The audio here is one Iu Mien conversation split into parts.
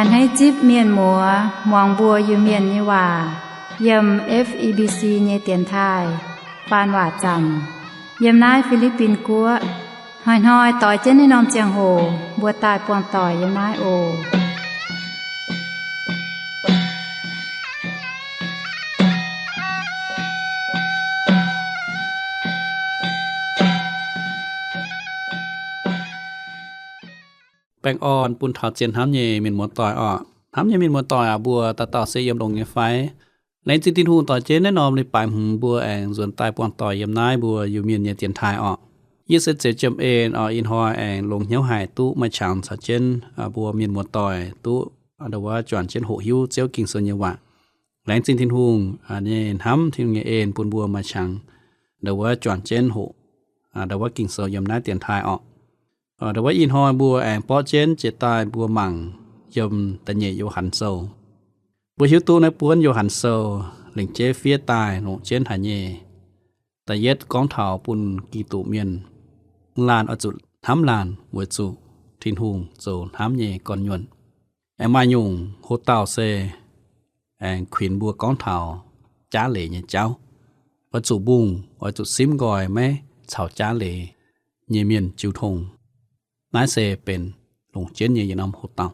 Hneiv zipv mienh muoz muangx mbuo Iu-Mienh nyei waac yiem F E B C nyei dienx taaih faan waac zanc yiem naaiv Fi^li^bin Guoqv. Hnoi-hnoi doix jienv naaiv norm ziangh hoc mbuo daaih buangh doic yiem naaiv oc. Baengh orn bun taux zien hnamv nyei mienh muoz-doic orqc. Hnamv nyei mienh muoz-doic aac, mbuo dauh dauh se yiem longx nyei fai? Laengz zingh Tin-Hungh doix jienv naaiv norm leiz-baaix hmz mbuo aengx nzuonx daaih buangh doic yiem naaiv mbuo Iu-Mienh nyei dienx taaih orqc. Yie se Ziouv Jiem En orqc. Ih hnoi aengx longx hnyouv haic duqv maaih qangx caux jienv mbuo mienh muoz-doic duqv ndau wuov juangc jienv hoqc hiuv Ziouv Ging-Sou nyei waac. Laengz zingh Tin-Hungh nyei hnamv, Tin-Hungh nyei en bun mbuo maaih qangx ndau wuov juangc jienv hoqc ndau wuov Ging-Sou yiem naaiv dienx taaih orqc. Ndau wuov ih hnoi mbuo aengx borqv jienv jiex daaih mbuo mangc yiem Da'nyeic Yo^han Sou. Mbuo hiuv duqv naaiv buonv Yo^han Sou lengc jeiv fiev daaih longc jienv haic nyei. Da'yietv gorngv taux bun Giduc mienh, laanh oix zuqc hnamv laanh weic zuqc Tin-Hungh zoux hnamv nyei gorn-nyuonh. Aengx maaih nyungc ho dauh se aengx kuinx mbuo gorngv taux jaav leiz nyei jauv. Oix zuqc mbungh, oix zuqc simv nqoi maiv caux jaav leiz nyei mienh jiu tong. Naaiv se benx longc jienv nyei yietc norm ho dauh.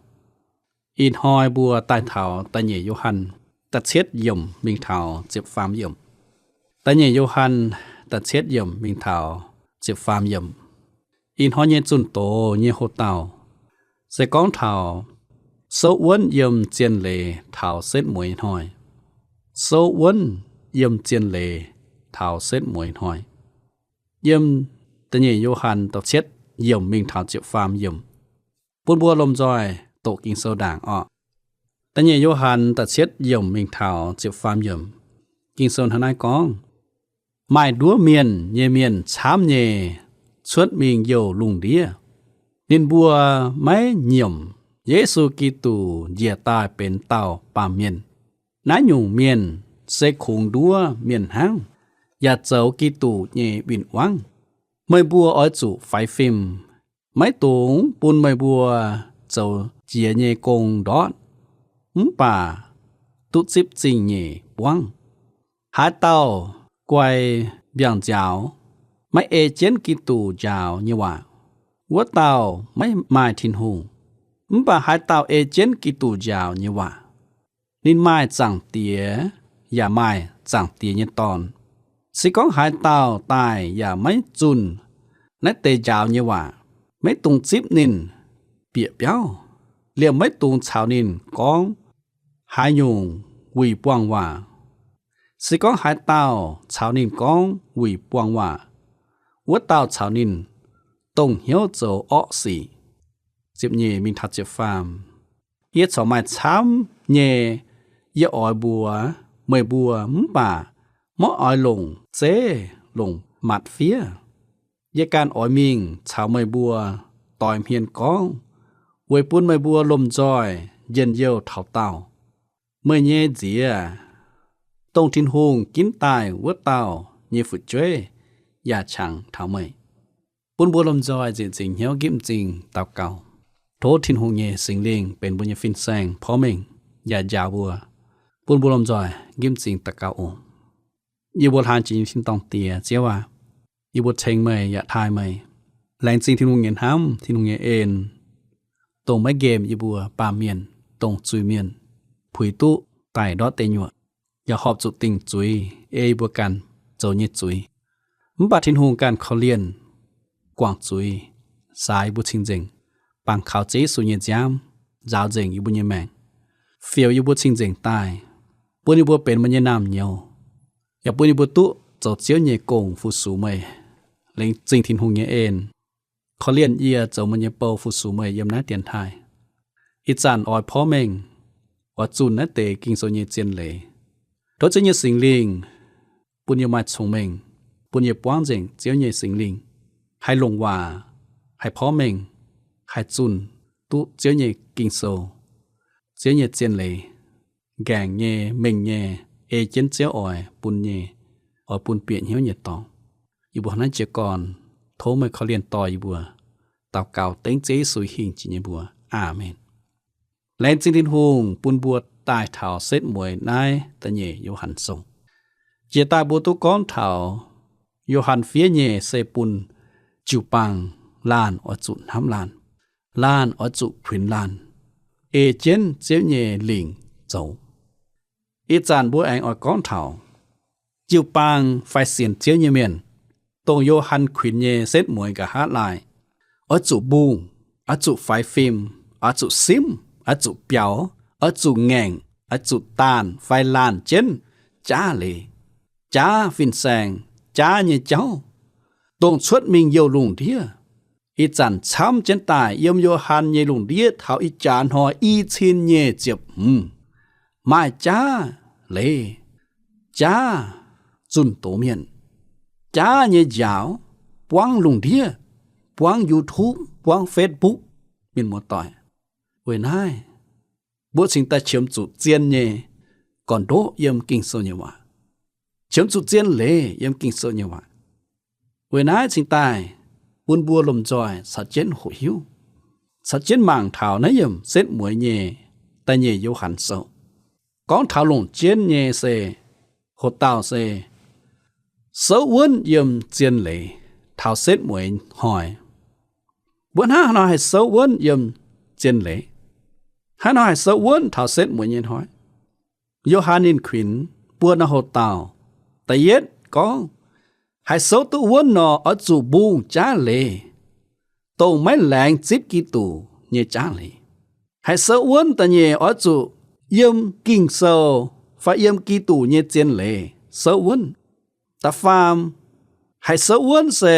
Ih hnoi mbuo daaih taux Da'nyeic Yo^han da'cietv yiemc mingh taux ziepc faam yiemc. Da'nyeic Yo^han da'cietv yiemc mingh taux ziepc faam yiemc. Ih hnoi nyei zunh doz nyei ho dauh se gorngv taux souv wuonv yiem zien leiz taux setv mueiz hnoi. Souv wuonv yiem zien leiz taux setv mueiz hnoi. Yiem Da'nyeic Yo^han da'cietv yiemc mingh taux ziepc faam yiemc, bun mbuo lomh nzoih doqc Ging-Sou ndaangc orqc. Da'nyeic Yo^han da'cietv yiemc mingh taux ziepc faam yiemc, Ging-Sou hnangv naaiv gorngv, Maaih nduov mienh nyei mienh camv nyei cuotv mingh youh lungh ndiev. Ninh mbuo maiv nyiemc Yesu Giduc njiec daaih benx dauh baamh mienh. Naaiv nyungc mienh se kungx nduov mienh hnangv, yaac zoux Giduc nyei win-wangv. Meih mbuo oix zuqc faix fim, maiv dungx bun meih mbuo zoux jiex nyei gong ndortv, mv baac duqv zipv zingh nyeic buangv. Haaix dauh guai mbiaangx nziaaux, maiv ei jienv Giduc njaaux nyei waac, wuov dauh maiv maaih Tin-Hungh. Mv baac haaix dauh ei jienv Giduc njaaux nyei waac, ninh maaih Zaangc Diex yaac maaih Zaangc Diex nyei Dorn. Se gorngv haaix dauh daaih yaac maiv zunh naaiv deix njaaux nyei waac, maiv dungx zipv ninh bieqc biauv, liemh maiv dungx caux ninh gorngv haaix nyungc wuic buangh waac. Se gorngv haaix dauh caux ninh gorngv wuic buangh waac, wuov dauh caux ninh dongh hnyouv zoux orqv sic. Ziepc nyeic mingh taux ziepc faam. Yie corc maaih camv nyei yie oix mbuox meih mbuo, mv baac maiv oix longc zeiv longc matc fiev. Yie ganh oix mingh caux meih mbuo doix hmien gorngv, weic bun meih mbuo lomh nzoih njien-youh taux daauh. Meih nyei nziex, dongh Tin-Hungh ginv daaih wuov dauh nyei fu'jueiv yaac qangx taux meih. Bun mbuo lomh nzoih nzieqc zingc hnyouv nqipv m'zing daux gaux. Tov Tin-Hungh nyei Singx Lingh benx mbuo nyei fin-saeng porv mengh yaac njaaux mbuo. Bun mbuo lomh nzoih nqipv m'zing daux gaux oc. Yie mbuo hlaang jiex nyei tin-dorngh Diex, Ziouv aac, yie mbuo ceng meih yaac taaih meih. Laengz zingh Tin-Hungh nyei hnamv, Tin-Hungh nyei en, dongh maiv nqemh yie mbuo baamh mienh, dongh zuiz-mienh, puix duqv daic ndortv deic nyuoqc, yaac horpc zuqc dingc zuiz ei yie mbuo ganh zoux nyei zuiz. Mv baac Tin-Hungh ganh korv-lienh, guangc zuiz, saax yie mbuo cing-nzengc, bangc kaux Ziouv Yesu nyei nziaamv, nzaaux nzengc yie mbuo nyei maengc, fioux yie mbuo cing-nzengc daaih, bun yie mbuo benx meih nyei naamh nyouz, yaac bun yie mbuo duqv zoux Ziouv nyei gong fu-sux meih. Laengz zingh Tin-Hungh nyei en, korv-lienh yie zoux meih nyei bou fu-sux meih yiem naaiv dienx taaih. Ih zanc oix porv mengh, oix zunh naaiv deix Ging-Sou nyei zien leiz. Tov Ziouv nyei Singx Lingh bun yie maaih cong-mengh, bun yie buangv nzengc Ziouv nyei Singx Lingh, haih longc waac, haih porv mengh, haih zunh duqv Ziouv nyei Ging-Sou, Ziouv nyei zien leiz, nqaengc nyei, mengh nyei, ei jienv Ziouv oix bun nyei, oix bun bieqc hnyouv nyei dorngx. Yie mbuo hnangv naaiv jiez gorn, tov meih korv-lienh dorh yie mbuo. Daux gaux dengv Ziouv Yesu hingh jiex nyei mbuox. Aamen. Laengz zingh Tin-Hungh bun mbuo daaih taux setv mueiz naaiv da'nyeic Yo^han Sou. Jiex daaih mbuo duqv gorngv taux Yo^han fiev nyei se bun jiu-baang laanh oix zuqc hnamv laanh, laanh oix zuqc kuinx laanh, ei jienv Ziouv nyei lingc zoux. Ih zanc mbuo aengx oix gorngv taux jiu-baang fai sienx Ziouv nyei mienh, dongh Yo^han kuinx nyei setv mueiz nqa'haav laai, oix zuqc mbungh, oix zuqc faix fim, oix zuqc simv, oix zuqc biaux, oix zuqc ngaengc, oix zuqc daanh fai laanh jienv jaav leiz, jaav fin-saeng, jaav nyei jauv, dongh cuotv mingh youh lungh ndiev. Ih zanc camv jienv daaih yiem Yo^han nyei lungh ndiev taux ih jaax hnoi i cin nyic ziepc hmz, maaih jaav leiz, jaav zunh doz mienh, jaav nyei njaaux buangv lungh ndiev, buangv YouTube, buangv Facebook, mienh muoz-doic. Weic naaiv, mbuo cingx daaih qiemx zuqc zien nyei gorn-ndoqv yiem Ging-Sou nyei waac, qiemx zuqc zien leiz yiem Ging-Sou nyei waac. Weic naaiv cingx daaih bun mbuo lomh nzoih caux jienv hoqc hiuv, caux jienv mangc taux naaiv yiemc setv mueiz nyei da'nyeic Yo^han Sou. Gorngv taux longc jienv nyei se, hoc dauh se souv wuonv yiem zien leiz taux setv mueiz hnoi. Mbuo hnangv haaix nor haih souv wuonv yiem zien leiz? Haaix nor haih souv wuonv taux setv mueiz nyei hnoi? Yo^han ninh kuinx buo norm hoc dauh. Da'yietv gorngv, haih souv duqv wuonv nor, oix zuqc mbungh jaav leiz, dongh maiv laengz zipv Giduc nyei jaav leiz. Haih souv wuonv da'nyeic oix zuqc yiem Ging-Sou fai yiem Giduc nyei zien leiz souv wuonv. Da'faam, haih souv wuonv se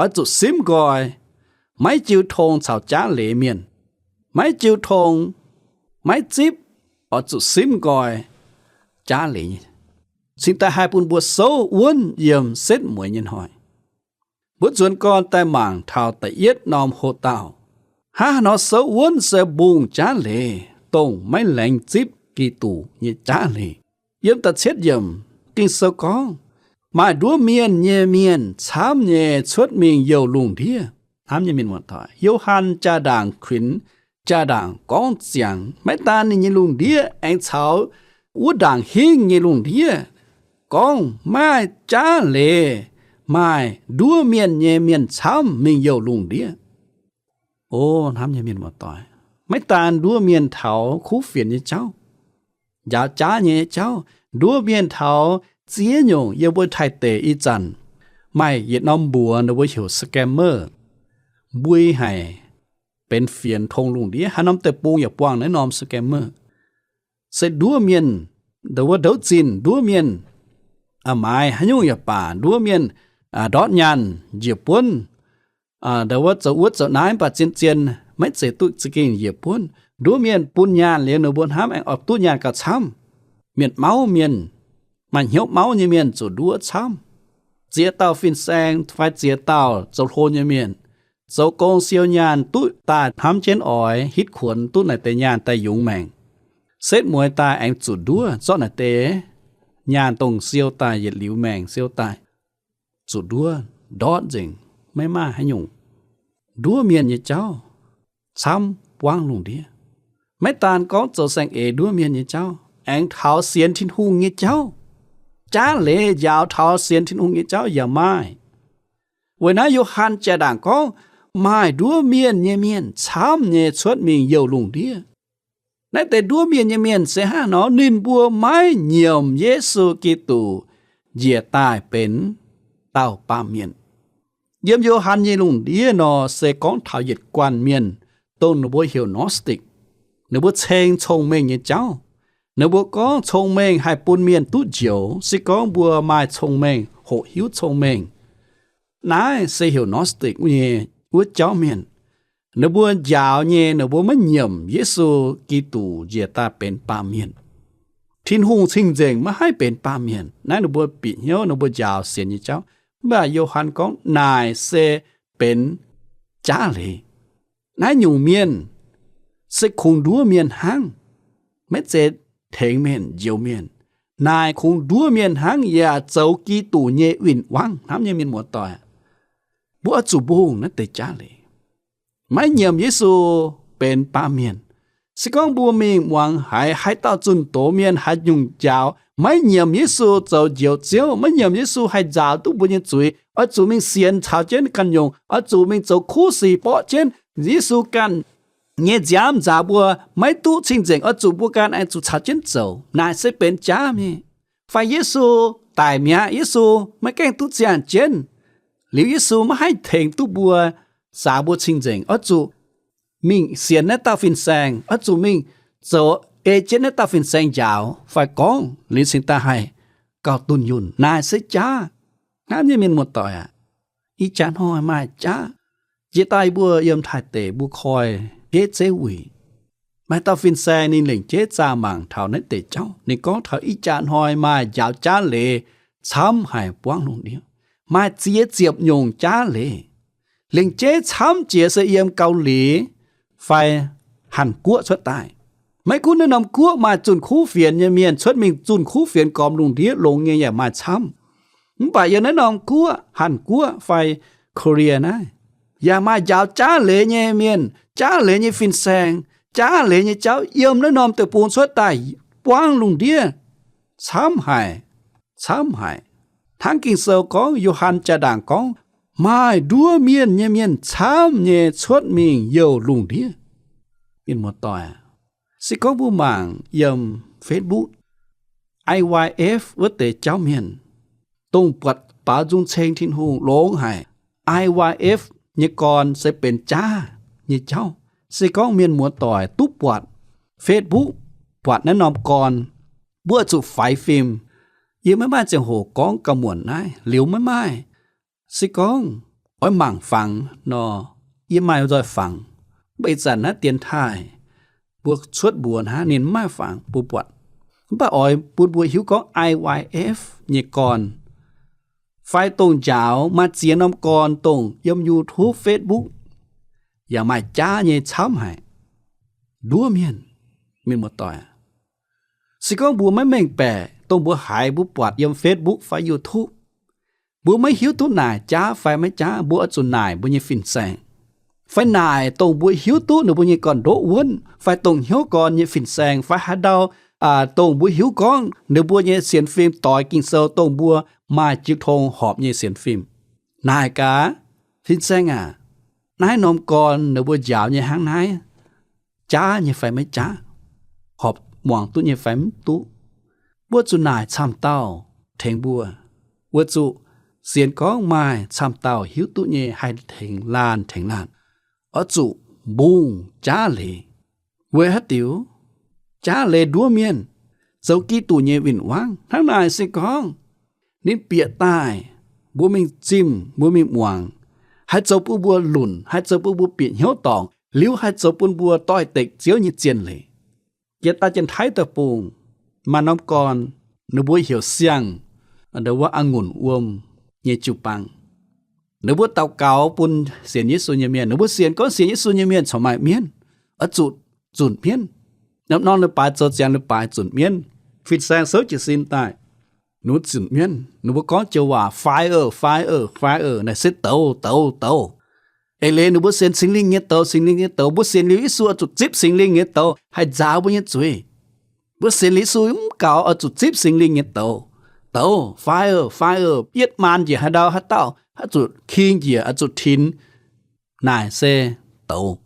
oix zuqc simv nqoi maiv jiu tong caux jaav leiz mienh. Maiv jiu tong, maiv zipv, oix zuqc simv nqoi jaav leiz nyei. Cingx daaih haih bun mbuo souv wuonv yiem setv mueiz nyei hnoi. Mbuo nzuonx gorn daaih mangc taux da'yietv norm hoc dauh. Hnangv haaix nor souv wuonv se mbungh jaav leiz, dongh maiv laengz zipv Giduc nyei jaav leiz. Yiem da'cietv yiemc Ging-Sou gorngv, maaih nduov mienh nyei mienh camv nyei cuotv mingh youh lungh ndiev. Hnamv nyei mienh muoz-doic, Yo^han jaa-ndaangc kuinx, jaa-ndaangc gorngv ziangx, maiv daan ninh nyei lungh ndiev, aengx caux wuov ndaangc hingv nyei lungh ndiev gorngv maaih jaav leiz, maaih nduov mienh nyei mienh camv mingh youh lungh ndiev. O hnamv nyei mienh muoz-doic, maiv daan nduov mienh taux kuv fienx nyei jauv, njaaux jaav nyei jauv, nduov mienh taux ziex nyungc yiem mbuo Taiv deic ih zanc maaih yietc norm mbuox ninh mbuo heuc scammer, mbui haic, benx fienx tong lungh ndiev, haaix norm deic-bung yaac buangh naaiv norm scammer. Se nduov mienh, ndau wuov ndouv zinh nduov mienh, maaiz haaix nyungc yaac baac nduov mienh ndortv nyaanh njiec buonv, ndau wuov zoux wuov zoux naaiv mv baac zien-zien maiv zeiz duqv za'gengh njiec buonv. Nduov mienh bun nyaanh liuz ninh mbuo hnamv aengx oix duqv nyaanh gauh camv. Mienh mauv mienh, maaih hnyouv mauv nyei mienh zuqc nduov camv. Ziex dauh fin-saeng fai ziex dauh zoux hlo nyei mienh zoux gong siou nyaanh duqv daaih hnamv jienv oix hitv kuonx duqv naaic deix nyaanh daaih yungz maengc. Setv mueiz daaih aengx zuqc nduov zorqv naaic deix nyaanh dongh siou daaih yietc liuz maengc siou daaih. Zuqc nduov ndortv nzengc, maiv maaih haaix nyungc. Nduov mienh nyei jauv camv buangv lungh ndiev. Maiv daan gorngv zoux saeng-eix nduov mienh nyei jauv, aengx taux sienx Tin-Hungh nyei jauv, jaav leiz njaaux taux sienx Tin-Hungh nyei jauv yaac maaih. Weic naaiv Yo^han jaa-ndaangc gorngv, maaih nduov mienh nyei mienh camv nyei cuotv mingh youh lungh ndiev. Naaiv deix nduov mienh nyei mienh se hnangv nor, ninh mbuo maiv nyiemc Yesu Giduc njiec daaih benx dauh baamh mienh. Yiem Yo^han nyei lungh ndiev nor se gorngv taux yietc guanh mienh, dongh ninh mbuo heuc Gnostic. Ninh mbuo ceng cong-mengh nyei jauv. Ninh mbuo gorngv cong-mengh haih bun mienh duqv njoux, se gorngv mbuo maaih cong-mengh, hoqc hiuv cong-mengh. Naaiv se heuc Gnostic nyei wuov jauv mienh. Ninh mbuo njaaux nyei, ninh mbuo maiv nyiemc Yesu Giduc njiec daaih benx baamh mienh. Tin-Hungh cing-nzengc maiv haih benx baamh mienh. Naaiv ninh mbuo bieqc hnyouv ninh mbuo njaaux sienx nyei jauv. Mv baac Yo^han gorngv naaic se benx jaav leiz. Naaiv nyungc mienh se kungx nduov mienh hnangv, maiv zeiz tengx mienh, njoux mienh. Naaic kungx nduov mienh hnangv yaac zoux Giduc nyei win-wangv. Hnamv nyei mienh muoz-doic, mbuo oix zuqc mbungh naaiv deix jaav leiz. Maiv nyiemc Yesu benx baamh mienh, Se gorngv mbuo mingh muangx haaix, haaix dauh zunh doz mienh, haaix nyungc njaaux, maiv nyiemc Yesu zoux Njoux Ziouv, maiv nyiemc Yesu haih nzaaux duqv mbuo nyei zuiz, oix zuqc mingh sienx caux jienv ganh nyungc, oix zuqc mingh zoux kuv sic borqv jienv Yesu ganh nyei nziaamv nzaaux mbuo, maiv duqv cing-nzengc, oix zuqc mbuo ganh aengx zuqc caux jienv zoux. Naaic se benx jaav nyei. Fai Yesu daic mi'aqv, Yesu maiv gaengh duqv ziangh jienv, liuz Yesu maiv haih tengx duqv mbuo, nzaaux mbuo cing-nzengc, oix zuqc mingh sienx naaiv dauh fin-saeng, oix zuqc mingh zoux ei jienv naaiv dauh fin-saeng njaaux fai gorngv liuz cingx daaih haih gauh dunh yunh. Naaic se jaav hnangv nyei, mienh muoz-doic aac. Ih jaax hnoi maaih jaav. Jiex daaih mbuo yiem Taiv deic mbuo koi bieiv zeiv wuic, maaih dauh fin-saeng ninh lengc jeiv zaah mangc taux naaiv deix jauv. Ninh gorngv taux ih jaax hnoi maaih njaaux jaav leiz camv haic buangv lungh ndiev. Maaih ziex ziepc nyungc jaav leiz. Lengc jeiv camv jiex se yiem Gau Lix fai Hàn Guoqv cuotv daaih. Maiv gunv naaiv norm guoqv maaih zunh kuv fienx nyei mienh cuotv mingh zunh kuv fienx gormx lungh ndiev longx nyei yaac maaih camv. Mv baac yiem naaiv norm guoqv, Hàn Guoqv fai Korea naaiv, yaac maaih njaaux jaav leiz nyei mienh, jaav leiz nyei fin-saeng, jaav leiz nyei jauv yiem naaiv norm deic-bung cuotv daaih buangv lungh ndiev camv haic, camv haic. Hnangv Ging-Sou gorngv, Yo^han jaa-ndaangc gorngv, maaih nduov mienh nyei mienh camv nyei cuotv mingh youh lungh ndiev. Mienh muoz-doic, se gorngv mbuo mangc yiem Facebook, I Y F wuov deix jauv mienh, dongh buatc baaux nzung ceng Tin-Hungh longx haic. I Y F nyei gorn se benx jaav nyei jauv. Se gorngv mienh muoz-doic duqv buatc Facebook, buatc naaiv norm gorn, mbuo zuqc faix fim. Yie maiv maaih ziangh hoc gorngv gauh muonc naaiv, liuz maiv maaih. Se gorngv oix mangc fangx nor, yie maaih nzoih fangx. Mv baac ih zanc naaiv dienx taaih mbuo cuotv mbuox hnangv, ninh mv maaih fangx bun buatc. Mv baac oix bun mbuo hiuv gorngv I Y F nyei gorn, fai dongh njaaux maaih ziex norm gorn dongh yiem YouTube, Facebook, yaac maaih jaav nyei camv haic. Nduov mienh, mienh muoz-doic, se gorngv mbuo maiv mengh baeqc dongh mbuo haiz mbuo buatc yiem Facebook fai YouTube, mbuo maiv hiuv duqv naaic jaav fai maiv jaav, mbuo oix zuqc naaic mbuo nyei fin-saeng, fai naaic dongh mbuo hiuv duqv ninh mbuo nyei gorn-ndoqv wuonv, fai dongh hnyouv gorn nyei fin-saeng, fai haaix ndau, dongh mbuo hiuv gorngv ninh mbuo nyei sienx fim doix Ging-Sou, dongh mbuo maaih jiu tong horpc nyei sienx fim. Naaic gaax, fin-saeng aac, naaiv norm gorn ninh mbuo njaaux nyei hnangv naaiv, jaav nyei fai maiv jaav, horpc muangx duqv nyei fai mv duqv. Mbuo zuqc naaic camv dauh tengx mbuo. Weic zuqc sienx gorngv maaih camv dauh hiuv duqv nyei haih tengx laanh tengx laanh. Oix zuqc mbungh jaav leiz. Weic haaix diuc? Jaav leiz nduov mienh zoux Giduc nyei win-wangv. Hnangv naaic se gorngv ninh bieqc daaih, mbuo mingh zimh, mbuo mingh muangx, haih zoux bun mbuo lunc, haih zoux bun mbuo bieqc hnyouv dorngc, liuz haih zoux bun mbuo doix-dekc Ziouv nyei zien leiz. Jiex daaih Janx-Taiv deic-bung maaih norm gorn, ninh mbuo heuc siang-a'ngunc wuom nyei jiu-baang. Ninh mbuo daux gaux bun sienx Yesu nyei mienh. Ninh mbuo sienx gorngv sienx Yesu nyei mienh corc maaih mienv, oix zuqc zunc mienv. Norm-norm leiz-baaix zoux ziangx leiz-baaix zunc mienv. Fin-saeng souv jiez sin daaih, ninh mbuo zunc mienv. Ninh mbuo gorngv joux waac fire, fire, fire, naaic se douz, douz, douz. Eix leiz ninh mbuo sienx Singx Lingh nyei douz, Singx Lingh nyei douz. Mbuo sienx liuz Yesu oix zuqc zipv Singx Lingh nyei douz haih nzaaux mbuo nyei zuiz. Mbuo sienx liuz Yesu mv gaux, oix zuqc zipv Singx Lingh nyei douz. Douz, fire, fire, yietv maan njiec haaix ndau haaix dauh, oix zuqc king njiec, oix zuqc tinx. Naaic se douz.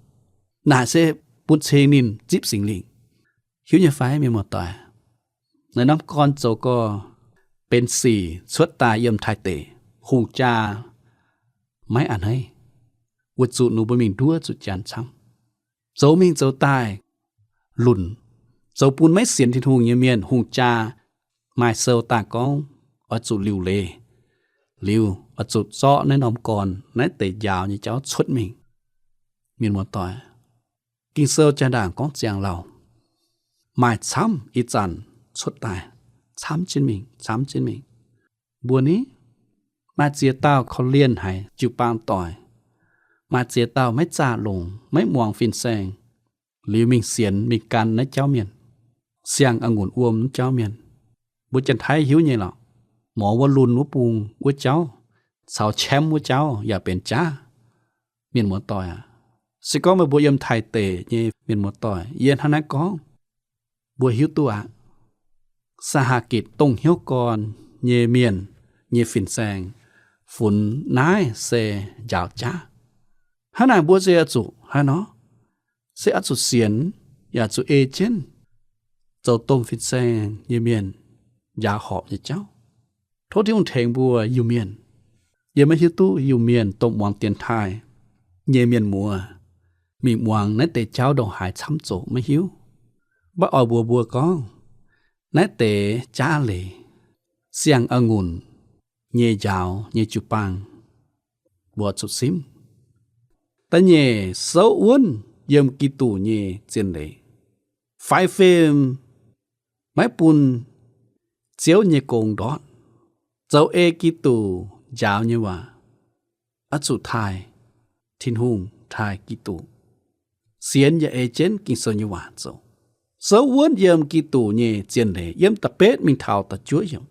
Naaic se bun cing ninh zipv Singx Lingh. Hiuv nyei fai, mienh muoz-doic? Naaiv norm gorn zoux gorx benx sic cuotv daaih yiem Taiv deic, hungh jaa maiv a'hneiv, weic zuqc ninh mbuo mingh nduov zuqc janx camv. Zoux mingh zoux daaih lunc, zoux bun maiv sienx Tin-Hungh nyei mienh hungh jaa maaih sou daaih gorngv oix zuqc liuc leiz, liuz oix zuqc zorqv naaiv norm gorn naaiv deix njaaux nyei jauv cuotv mingh. Mienh muoz-doic, Ging-Sou jaa-ndaangc gorngv ziangh lauh, maaih camv ih zanc cuotv daaih, camv jienv mingh, camv jienv mingh. Mbuo ni, maaih ziex dauh korv-lienh haic jiu-baang doic, maaih ziex dauh maiv zaah longc, maiv muangx fin-saeng, liuz mingh sienx mingh gan naaiv jauv mienh, siang a'ngunc wuom naaiv jauv mienh. Mbuo Janx-Taiv hiuv nyei lorqc, morz wuov lun wuov bung wuov jauv, caux camv wuov jauv yaac benx jaav. Mienh muoz-doic aac, Se gorngv meih mbuo yiem Taiv deic nyei mienh muoz-doic, yie hnangv naaiv gorngv, mbuo hiuv duqv aqv. Saa Haa Gitc dongh hnyouv gorn nyei mienh nyei fin-saeng funx naaiv se njaaux jaav. Hnangv naaic mbuo se oix zuqc haaix nor? Se oix zuqc sienx, yaac zuqc ei jienv zoux domh fin-saeng nyei mienh njaaux horpc nyei jauv. Tov Tin-Hungh tengx mbuo Iu-Mienh. Yie maiv hiuv duqv Iu-Mienh domh muangx dienx taaih nyei mienh muoz mingh muangx naaiv deix jauv ndongc haaix camv zoqc maiv hiuv. Mv baac oix mbuox mbuo gorngv, naaiv deix jaav leiz, siang-a'ngunc nyei njaaux nyei jiu-baang, mbuo zuqc simv. Da'nyeic, souv wuonv yiem Giduc nyei zien leiz. Faix fim maiv bun Ziouv nyei gong ndortv. Zoux ei Giduc njaaux nyei waac, oix zuqc taaih Tin-Hungh, taaih Giduc. Sienx yaac ei jienv Ging-Sou nyei waac zoux. Souv wuonv yiem Giduc nyei zien leiz, yiem da'betv mingh taux da'juov yiemc.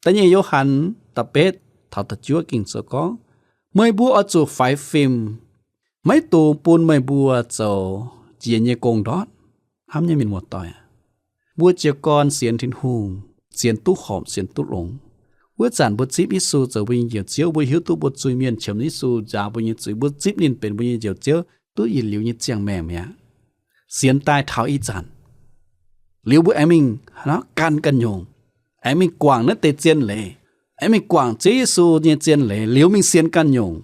Da'nyeic Yo^han da'betv taux da'juov Ging-Sou gorngv, meih mbuo oix zuqc faix fim, maiv dungx bun meih mbuo zoux njiec nyei gong ndortv. Hnamv nyei mienh muoz-doic aac, mbuo jiez gorn sienx Tin-Hungh, sienx duqv horpc, sienx duqv longx, wuov zanc mbuo zipv Yesu zoux mbuo nyei Njoux Ziouv, mbuo hiuv duqv mbuo zuiz-mienh qiemx Yesu njaaux mbuo nyei zuiz, mbuo zipv ninh benx mbuo nyei Njoux Ziouv duqv yietc liuz nyei ziangh maengc mi'aqv. Sienx daaih taux ih zanc, liuz mbuo aengx mingh gan ganh nyungc, aengx mingh guangc naaiv deix zien leiz, aengx mingh guangc Ziouv Yesu nyei zien leiz liuz mingh sienx ganh nyungc.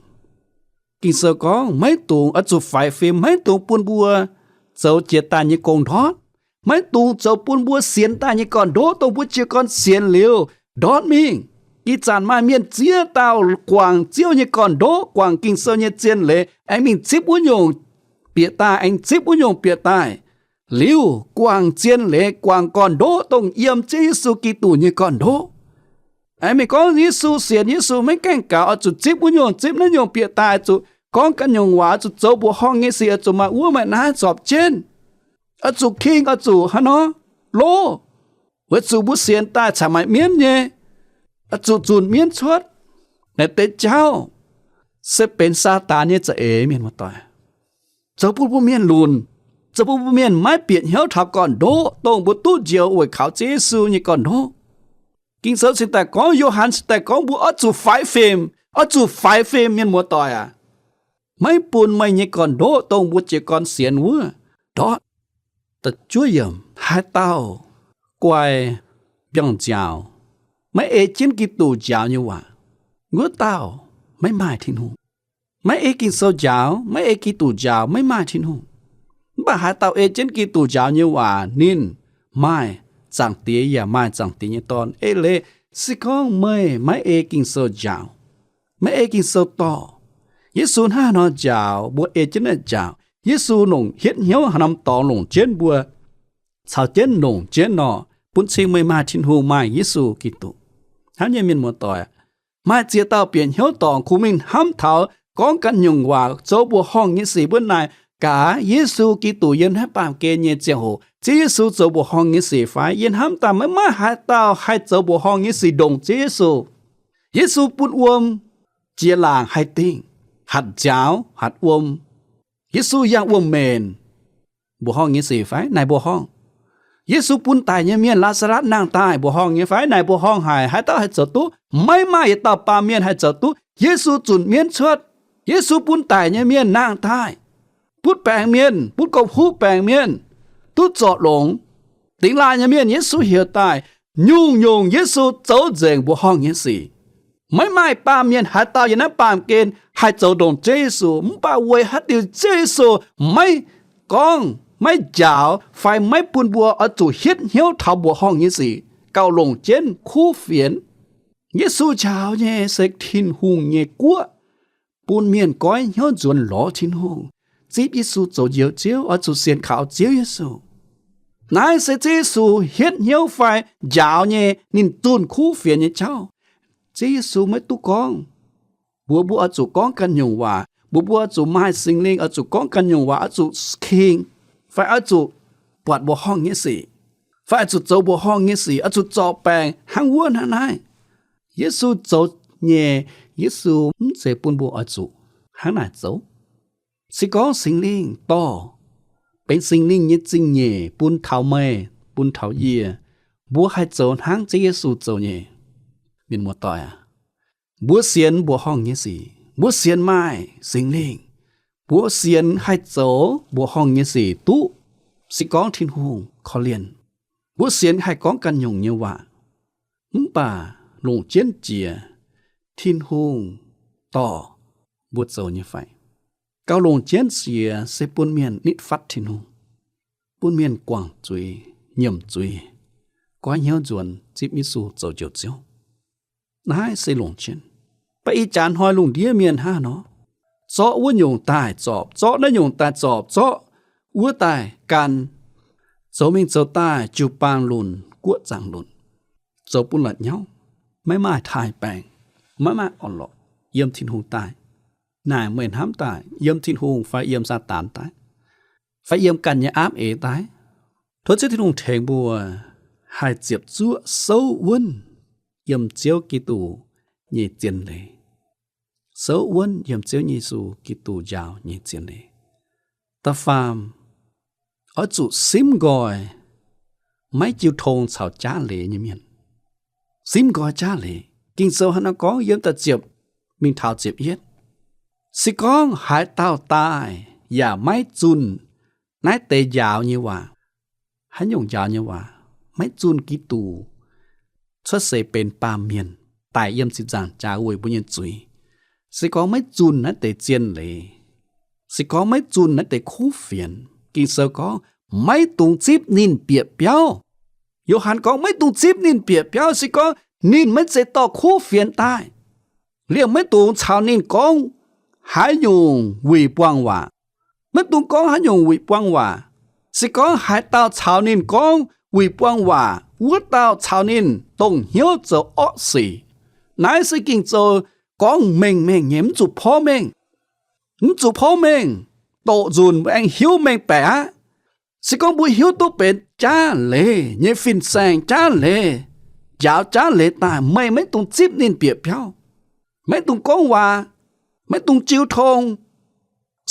Ging-Sou gorngv maiv dungx, oix zuqc faix fim, maiv dungx bun mbuo zoux jiex daaih nyei gong ndortv. Maiv dungx zoux bun mbuo sienx daaih nyei gorn-ndoqv, dongh mbuo jiez gorn sienx liuz ndortv mingh. Ih zanc maaih mienh ziex dauh guangc Ziouv nyei gorn-ndoqv, guangc Ging-Sou nyei zien leiz, aengx mingh zipv wuov nyungc bieqc daaih, aengx zipv wuov nyungc bieqc daaih. Liuz guangc zien leiz, guangc gorn-ndoqv, dongh yiem Ziouv Yesu Giduc nyei gorn-ndoqv. Aengx mingh gorngv Yesu sienx Yesu maiv gaengh gaux, oix zuqc zipv wuov nyungc, zipv naaiv nyungc bieqc daaih, oix zuqc gorngv ganh nyungc waac, oix zuqc zoux mbuoqc horngh nyei sic, oix zuqc maaih wuov maaih naaiv zorpc jienv, oix zuqc king, oix zuqc hnangv nor loh, weic zuqc mbuo sienx daaih caux maaih mienv nyei, oix zuqc zunc mienv cuotv. Naaiv deix jauv se benx Saadaan nyei za'eix, mienh muoz-doic. Zoux bun mbuo mienh lunc, zoux bun mbuo mienh maiv bieqc hnyouv taux gorn-ndoqv, dongh mbuo duqv njoux weic kaux Ziouv Yesu nyei gorn-ndoqv. Ging-Sou cingx daaih gorngv, Yo^han cingx daaih gorngv mbuo oix zuqc faix fim, oix zuqc faix fim, mienh muoz-doic aac. Maiv bun meih nyei gorn-ndoqv, dongh mbuo jiez gorn sienx wuov, ndortv. Da'juov yiemc, haaix dauh guai mbiorngz nziaaux, maiv ei jienv Giduc njaaux nyei waac, wuov dauh maiv maaih Tin-Hungh. Maiv ei Ging-Sou njaaux, maiv ei Giduc njaaux, maiv maaih Tin-Hungh. Mv baac haaix dauh ei jienv Giduc njaaux nyei waac, ninh maaih Zaangc Diex yaac maaih Zaangc Diex nyei Dorn. Eix leiz, se gorngv meih maiv ei Ging-Sou njaaux, maiv ei Ging-Sou dorh, Yesu hnangv haaix nor njaaux mbuo ei jienv naaiv njaaux? Yesu longc hietv hnyouv haaix norm dorngx longc jienv mbuo, caux jienv longc jienv nor, bun cing meih maaih Tin-Hungh, maaih Yesu Giduc. Hnamv nyei mienh muoz-doic, maaih ziex dauh bieqc hnyouv dorngc kungx mingh hnamv taux gorngv ganh nyungc waac, zoux mbuoqc horngh nyei sic mbuo naaic, gaax Yesu Giduc yiem naaiv baamh gen nyei ziangh hoc, Ziouv Yesu zoux mbuoqc horngh nyei sic fai? Yie hnamv daaih maiv maaih haaix dauh haih zoux mbuoqc horngh nyei sic ndongc Ziouv Yesu. Yesu bun wuom jiex laangc haih dingh, hatc nziaaux, hatc wuom. Yesu yangh wuom-menc, mbuoqc horngh nyei sic fai? Naaic mbuoqc horngh. Yesu bun daic nyei mienh Laa^saa^latv nangh daaih, mbuoqc horngh nyei fai? Naaic mbuoqc horngh haic. Haaix dauh haih zoux duqv? Maiv maaih yietc dauh baamh mienh haih zoux duqv. Yesu zunc mienv cuotv. Yesu bun daic nyei mienh nangh daaih, butv baengc mienh, butv gauh huv baengc mienh duqv zorc longx. Dingx laaih nyei mienh Yesu heuc daaih. Nyungc-nyungc Yesu zoux nzengc mbuoqc horngh nyei sic. Maiv maaih baamh mienh haaix dauh yiem naaiv baamh gen haih zoux ndongc Ziouv Yesu. Mv baac weic haaix diuc Ziouv Yesu maiv gorngv, maiv njaaux, fai maiv bun mbuo oix zuqc hietv hnyouv taux mbuoqc horngh nyei sic, gauh longc jienv kuv fienx? Yesu njaaux nyei se Tin-Hungh nyei guoqv, bun mienh goiv hnyouv nzuonx lorz Tin-Hungh, zipv Yesu zoux Njoux Ziouv, oix zuqc sienx kaux Ziouv Yesu. Naaiv se Ziouv Yesu hietv hnyouv fai njaaux nyei, ninh zunh kuv fienx nyei jauv. Ziouv Yesu maiv duqv gorngv mbuox mbuo oix zuqc gorngv ganh nyungc waac, mbuox mbuo oix zuqc maaih Singx Lingh, oix zuqc gorngv ganh nyungc waac, oix zuqc king, fai oix zuqc buatc mbuoqc horngh nyei sic, fai oix zuqc zoux mbuoqc horngh nyei sic, oix zuqc zorc baengc hnangv wuov hnangv naaiv. Yesu zoux nyei, Yesu mv zeiz bun mbuo oix zuqc hnangv naaic zoux. Se gorngv Singx Lingh dorh, benx Singx Lingh nyei zingh nyeic bun taux meih, bun taux yie, mbuo haih zoux hnangv Ziouv Yesu zoux nyei. Mienh muoz-doic aac, mbuo sienx mbuoqc horngh nyei sic, mbuo sienx maaih Singx Lingh, mbuo sienx haih zoux mbuoqc horngh nyei sic duqv, se gorngv Tin-Hungh korv-lienh, mbuo sienx haih gorngv ganh nyungc nyei waac, mv baac longc jienv jiex Tin-Hungh dorh mbuo zoux nyei fai? Gauh longc jienv jiex se bun mienh nitv fatv Tin-Hungh, bun mienh guangc zuiz, nyiemc zuiz, goiv hnyouv nzuonx zipv Yesu zoux Njoux Ziouv. Naaiv se longc jienv. Mv baac ih jaax hnoi lungh ndiev mienh hnangv nor, zorqv wuov nyungc daaih zorpc, zorqv naaiv nyungc daaih zorpc, zorqv wuov daaih gan, zoux mingh zoux daaih jiu-baang lunc, guoqv zaangc lunc, zoux bun la'nyauv, maiv maaih taaih baengc, maiv maaih orn-lorqc yiem Tin-Hungh daaih. Naaic meih hnamv daaih yiem Tin-Hungh fai yiem Saadaan daaih, fai yiem ganh nyei aapv eix daaih? Tov Ziouv Tin-Hungh tengx mbuo haih ziepc zuoqv souv wuonv yiem Ziouv Giduc nyei zien leiz, souv wuonv yiem Ziouv Yesu Giduc njaaux nyei zien leiz. Da'faam, oix zuqc simv nqoi maiv jiu tong caux jaav leiz nyei mienh. Simv nqoi jaav leiz. Ging-Sou hnangv naaiv gorngv yiem da'ziepc mingh taux ziepc yietv, se gorngv haaix dauh daaih yaac maiv zunh naaiv deix njaaux nyei waac. Haaix nyungc njaaux nyei waac? Maiv zunh Giduc cuotv seix benx baamh mienh, daic yiem ziepc nzaangc jaax weic mbuo nyei zuiz. Se gorngv maiv zunh naaiv deix zien leiz, se gorngv maiv zunh naaiv deix kuv fienx, Ging-Sou gorngv maiv dungx zipv ninh bieqc biauv. Yo^han gorngv maiv dungx zipv ninh bieqc biauv, se gorngv ninh maiv zeiz dorh kuv fienx daaih. Liemh maiv dungx caux ninh gorngv haaix nyungc wuic buang waac. Maiv dungx gorngv haaix nyungc wuic buang waac. Se gorngv haaix dauh caux ninh gorngv wuic buang waac, wuov dauh caux ninh dongh hnyouv zoux orqv sic. Naaiv se Ging-Sou gorngv mengh mengh nyei, mv zuqc porv mengh. Mv zuqc porv mengh, doqc nzunc mbuo aengx hiuv mengh baeqc aqv. Se gorngv mbuo hiuv duqv benx jaav leiz nyei fin-saeng, jaav leiz, njaaux jaav leiz daaih, meih maiv dungx zipv ninh bieqc biauv. Maiv dungx gorngv waac, maiv dungx jiu tong.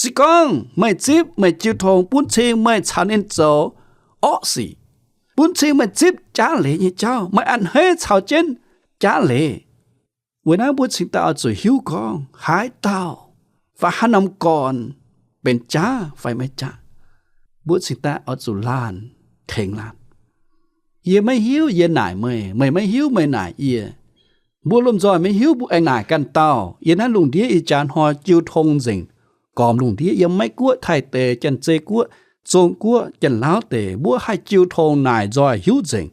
Se gorngv meih zipv, meih jiu tong, bun cing meih caux ninh zoux orqv sic, bun cing meih zipv jaav leiz nyei jauv, meih a'hneiv caux jienv jaav leiz. Weic naaiv mbuo cingx daaih oix zuqc hiuv gorngv haaix dauh fai haaix norm gorn benx jaav fai maiv jaav. Mbuo cingx daaih oix zuqc laanh tengx laanh. Yie maiv hiuv yie naaic meih, meih maiv hiuv meih naaic yie. Mbuo lomh nzoih maiv hiuv mbuo aengx naaic ganh dauh. Yiem naaiv lungh ndiev ih jaax hnoi jiu tong nzengc, gormx lungh ndiev yiem Meiv Guoqv, Taiv deic, Janx-Zei Guoqv, Zong Guoqv, Janx-Lauv deic, mbuo haih jiu tong naaic nzoih hiuv nzengc.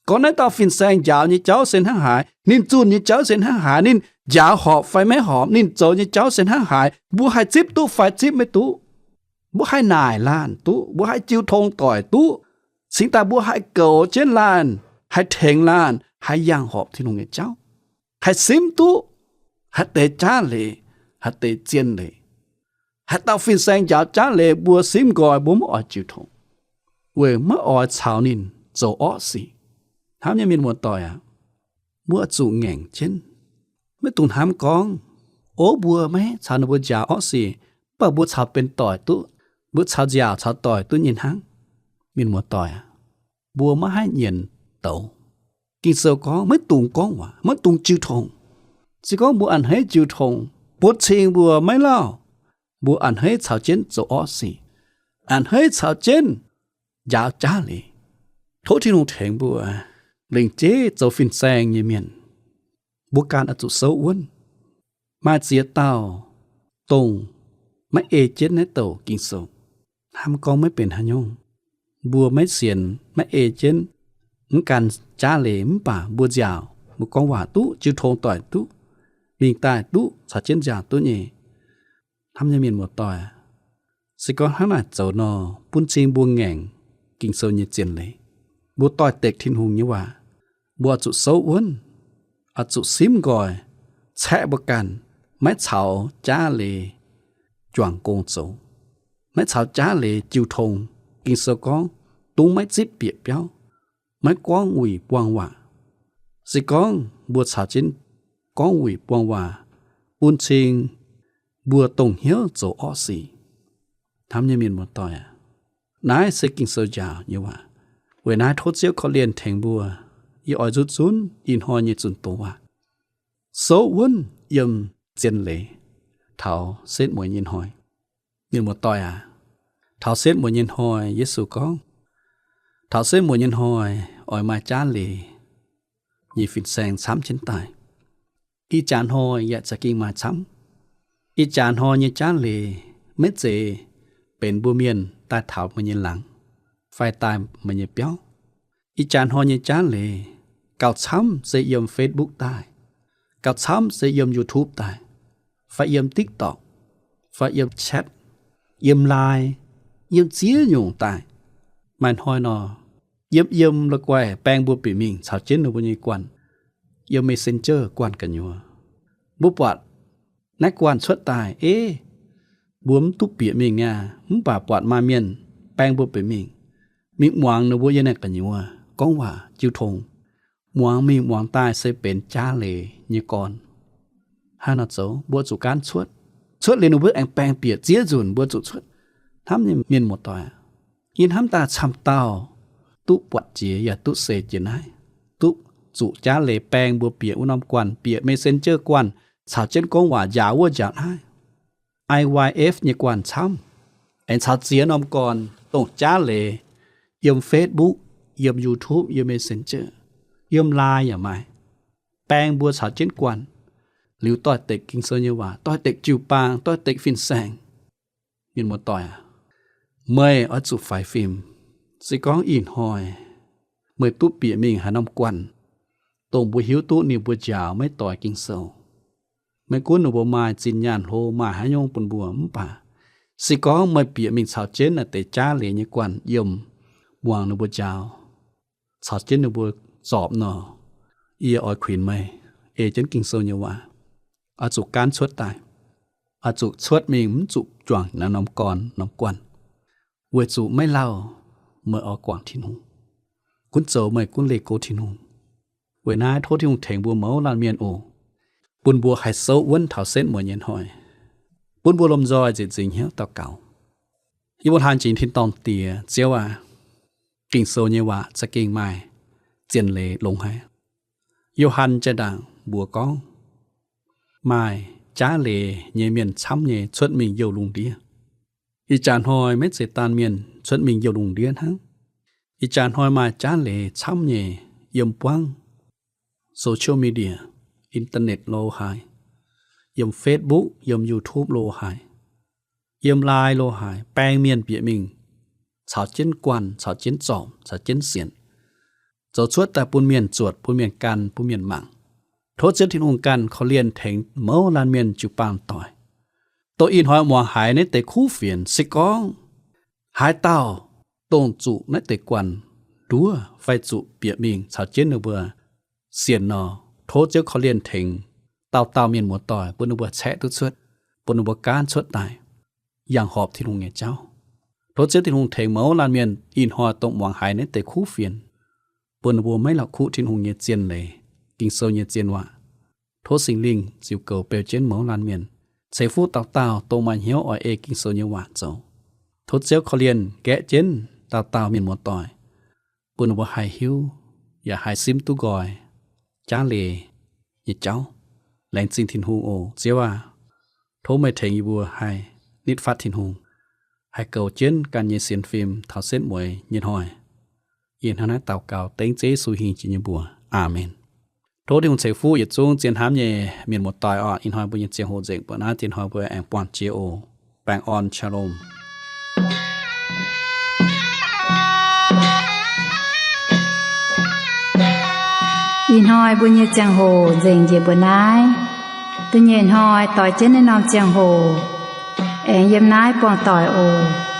Gorngv naaiv dauh fin-saeng njaaux nyei jauv se hnangv haaix, ninh zunh nyei jauv se hnangv haaix, ninh njaaux horpc fai maiv horpc, ninh zoux nyei jauv se hnangv haaix, mbuo haih zipv duqv fai zipv maiv duqv. Mbuo haih naaic laanh duqv, mbuo haih jiu tong doic duqv, cingx daaih mbuo haih goux jienv laanh, haih tengx laanh, haih yangh horpc Tin-Hungh nyei jauv, haih simv duqv haaix deix jaav leiz, haaix deix zien leiz. Haaix dauh fin-saeng njaaux jaav leiz mbuo simv nqoi, mbuo maiv oix jiu tong, weic maiv oix caux ninh zoux orqv sic. Hnamv nyei mienh muoz-doic aac, mbuo zuqc ngaengc jienv. Maiv dungx hnamv gorngv, o, mbuo maiv caux ninh mbuo njaaux orqv sic, mv baac mbuo caux benx doic duqv, mbuo caux nziaauc caux doic duqv nyei hnangv. Mienh muoz-doic aac, mbuo maiv haih nyienz douz. Ging-Sou gorngv maiv dungx gorngv waac, maiv dungx jiu tong. Se gorngv mbuo a'hneiv jiu tong, bun cing mbuo maiv lauh, mbuo a'hneiv caux jienv zoux orqv sic, a'hneiv caux jienv njaaux jaav leiz. Tov Tin-Hungh tengx mbuo lingc jeiv zoux fin-saeng nyei mienh. Mbuo ganh oix zuqc souv wuonv. Maaih ziex dauh dongh maiv ei jienv naaiv douc Ging-Sou. Hnamv gorngv maiv benx haaix nyungc, mbuo maiv sienx, maiv ei jienv, mv gan jaav leiz, mv baac mbuo nziaauc, mbuo gorngv waac duqv, jiu tong doic duqv, mingh daaih duqv, caux jienv nziaauc duqv nyei. Hnamv nyei mienh muoz-doic, se gorngv hnangv naaic zoux nor, bun cing mbuo ngaengc Ging-Sou nyei zien leiz, mbuo doix-dekc Tin-Hungh nyei waac, mbuo oix zuqc souv wuonv, oix zuqc simv nqoi, caeqv mbuo ganh maiv caux jaav leiz juangc gong zoux, maiv caux jaav leiz jiu tong. Ging-Sou gorngv, dungv maiv zipv bieqc biauv, maiv gorngv wuic buang waac. Se gorngv mbuo caux jienv gorngv wuic buang waac, bun cing mbuo dongh hnyouv zoux orqv sic. Hnamv nyei mienh muoz-doic aac, naaiv se Ging-Sou njaaux nyei waac. Weic naaiv tov Ziouv korv-lienh tengx mbuo, yie oix nzutv zunv ih hnoi nyei zunh doz waac, souv wuonv yiem zien leiz taux setv mueiz nyei hnoi. Mienh muoz-doic aac, taux setv mueiz nyei hnoi Yesu gorngv, taux setv mueiz nyei hnoi oix maaih jaav leiz nyei fin-saeng camv jienv daaih. Ih jaax hnoi yaac za'gengh maaih camv. Ih jaax hnoi nyei jaav leiz maiv zeiz benx mbuo mienh daaih taux meih nyei laangz fai daaih meih nyei biauv. Ih jaax hnoi nyei jaav leiz gauh camv se yiem Facebook daaih, gauh camv se yiem YouTube daaih, fai yiem TikTok, fai yiem Chat, yiem Line, yiem ziex nyungc daaih. Maaih hnoi nor, yiem yiem la'guaih baeng mbuo bieqc mingh caux jienv ninh mbuo nyei guanh, yiem Messenger guanh gu'nyuoz. Mbuo buatc naaiv guanh cuotv daaih, ei, mbuo mv duqv bieqc mingh niaa, mv baac buatc maaih mienh baeng mbuo bieqc mingh, mingh muangx ninh mbuo yiem naaiv gu'nyuoz gorngv waac jiu tong. Muangx mingh muangx daaih se benx jaav leiz nyei gorn. Hnangv naaiv nor zoux, mbuo zuqc gaanv cuotv. Cuotv liuz ninh mbuo aengx baeng bieqc ziex nzunc mbuo zuqc cuotv. Hnamv nyei mienh muoz-doic aac, yie hnamv daaih camv dauh duqv buatc jiex yaac duqv seix jiex naaiv, duqv zuqc jaav leiz baeng mbuo bieqc wuov norm guanh, bieqc Messenger guanh, caux jienv gorngv waac njaaux wuov njaaux naaiv. I Y F nyei guanh camv, aengx caux ziex norm gorn dongh jaav leiz yiem Facebook, yiem YouTube, yiem Messenger, yiem Line yaac maaih, baeng mbuo caux jienv guanh. Liuz doix-dekc Ging-Sou nyei waac, doix-dekc jiu-baang, doix-dekc fin-saeng. Mienh muoz-doic aac, meih oix zuqc faix fim. Se gorngv ih hnoi meih duqv bieqc mingh haaix norm guanh, dongh mbuo hiuv duqv ninh mbuo njaaux maiv doix Ging-Sou, maiv gunv ninh mbuo maaih zinh nyaanh hlo maaih haaix nyungc bun mbuo mv baac, se gorngv meih bieqc mingh caux jienv naaiv deix jaav leiz nyei guanh yiem, muangx ninh mbuo njaaux, caux jienv ninh mbuo zorpc nor, yie oix kuinx meih ei jienv Ging-Sou nyei waac, oix zuqc gaanv cuotv daaih, oix zuqc cuotv mingh, mv zuqc juangc naaiv norm gorn norm guanh, weic zuqc maiv lauh meih oix guangc Tin-Hungh, gunv zoux meih gunv leih go Tin-Hungh. Weic naaiv tov Tin-Hungh tengx mbuo mouz laanh mienh oc, bun mbuo haih souv wuonv taux setv mueiz nyei hnoi, bun mbuo lomh nzoih nzieqc nzingx hnyouv daux gaux. Yie mbuo hlaang jiex tin-dorngh Diex, Ziouv aac, Ging-Sou nyei waac za'gengh maaih zien leiz longx haic. Yo^han jaa-ndaangc mbuox gorngv, maaih jaav leiz nyei mienh camv nyei cuotv mingh youh lungh ndiev. Ih jaax hnoi maiv zeiz daanh mienh cuotv mingh youh lungh ndiev hnangv. Ih jaax hnoi maaih jaav leiz camv nyei yiem buangv social media, internet lo haaix, yiem Facebook, yiem YouTube lo haaix, yiem Line lo haaix, baeng mienh bieqc mingh caux jienv guanh, caux jienv zorpc, caux jienv sienx, zoux cuotv daaih bun mienh zuotc, bun mienh gan, bun mienh mangc. Tov Ziouv Tin-Hungh ganh korv-lienh tengx mouz laanh mienh jiu-baang doic. Dongh ih hnoi muangx haiz naaiv deix kuv fienx, se gorngv haaix dauh dongh zuqc naaiv deix guanh nduov fai zuqc bieqc mingh caux jienv ninh mbuo sienx nor, tov Ziouv korv-lienh tengx dauh dauh mienh muoz-doic bun ninh mbuo caeqv duqv cuotv, bun ninh mbuo gaanv cuotv daaih, yangh horpc Tin-Hungh nyei jauv. Tov Ziouv Tin-Hungh tengx mouz laanh mienh ih hnoi dongh muangx haiz naaiv deix kuv fienx, bun ninh mbuo maiv la'kuqv Tin-Hungh nyei zien leiz, Ging-Sou nyei zien waac. Tov Singx Lingh ziux goux beu jienv mouz laanh mienh, ceix fuqv dauh dauh dongh maaih hnyouv oix ei Ging-Sou nyei waac zoux. Tov Ziouv korv-lienh gaeqv jienv dauh dauh mienh muoz-doic, bun ninh mbuo haih hiuv yaac haih simv duqv nqoi jaav leiz nyei jauv. Laengz zingh Tin-Hungh oc, Ziouv aac. Tov meih tengx yie mbuo haih nitv fatv Tin-Hungh, haih goux jienv ganh nyei sienx fim taux setv mueiz nyei hnoi. Yie hnangv naaiv daux gaux dengv Ziouv Yesu hingh jiex nyei mbuox. Aamen. Tov Tin-Hungh ceix fuqv yietc zungv zien hnamv nyei mienh muoz-doic oc. Ih hnoi mbuo nyei ziangh hoc nzengc mbuo naaiv, dien hnoi mbuo aengx buangh jiex oc. Baengh orn, shalom. Ih hnoi mbuo nyei ziangh hoc nzengc njiec mbuo naaiv. Da'nyeic hnoi doix jienv naaiv norm ziangh hoc aengx yiem naaiv buangh doic oc.